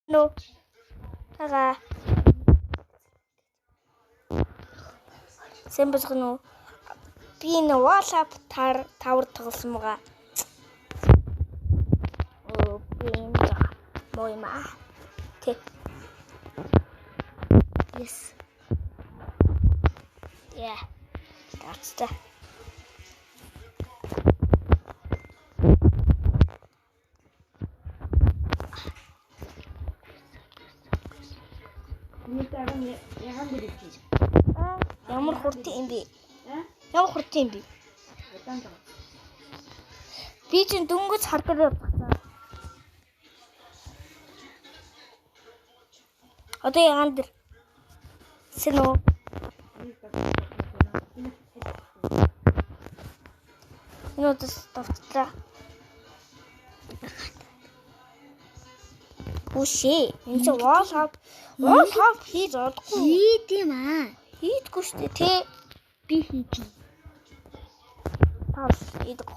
Нөө. Тага. Сайн босгоно уу? Би энэ wall up tower тоглосон байгаа. Оо би энэ муу юм аа. Тэ. Yes. Yeah. That's the. Ямар хурдан юм бэ? Ямар хурдан юм бэ? Би чинь дөнгөж хардгаар явчихсан. Одоо ягаан дээр. Сэнэ үү? Энэ удаас давтлаа. Үшээ. Энэ чинь wall hop хийж одохгүй. Хийд юм аа. Хийдгүй шүү дээ, тэ. Би хийдий. Та хийдэг.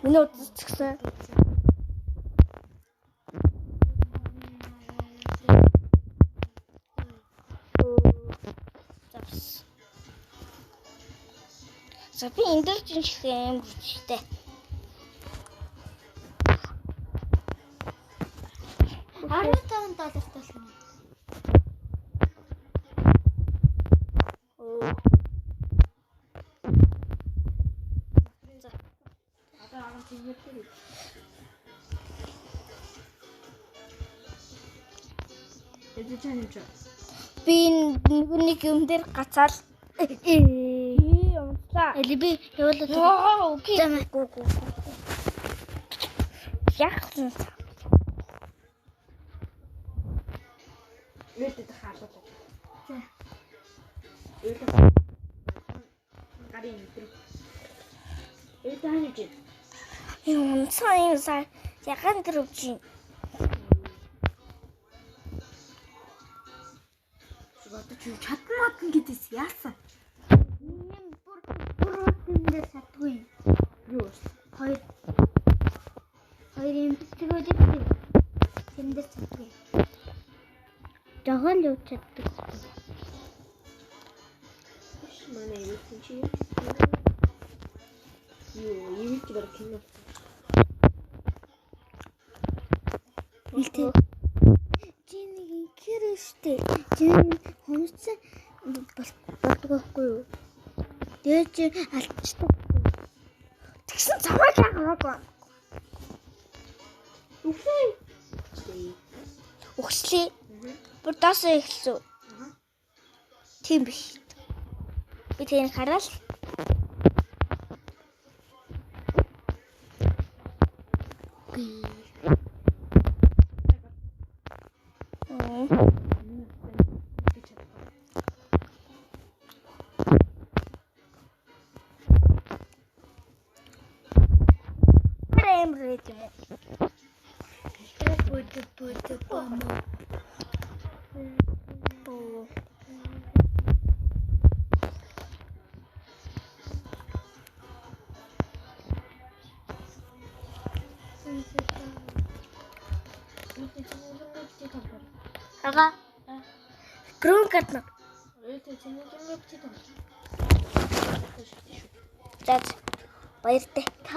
Миний удас ч гэсэн. За би энэ дээр жинхэнэ юм хүчтэй. $15 доллар. За. Одоо аган тэнгэр дээр. Би нэг юм дээр гацаал. Унтлаа. Эли би явуулаад. Йоо, окей. Гүү гүү. Яг л. Үйлдэх хаалга. За. Үйлдэх гарын өдөр. Үйлдэх хаана гэж. Энэ унцсан юм сая. Ягаан дээр өвчин. Одоо чи чадна мадна гэдээс яасан? Юм бүр бүр тэндээ чадгүй. Юу? Хоёр юм тэгвэл тэндээ чадгүй. Жохон л явж чаддаг. Манай юу чи? Юу, юу ч баг кино. Үлдээ. Чи нэг инкэр штэ. Чи хүмүүсээ болдгоо байхгүй юу? Тэгээ чи алдчихдаг. Тэгсэн цаваа хамаагүй. Үхлээ. Үхслээ. Бүр даасаа эхэлсэн. Тийм биш. Би тэрийг хараад Би амар юм уу? Бод бод. Ага. Грон картна. За баяртай.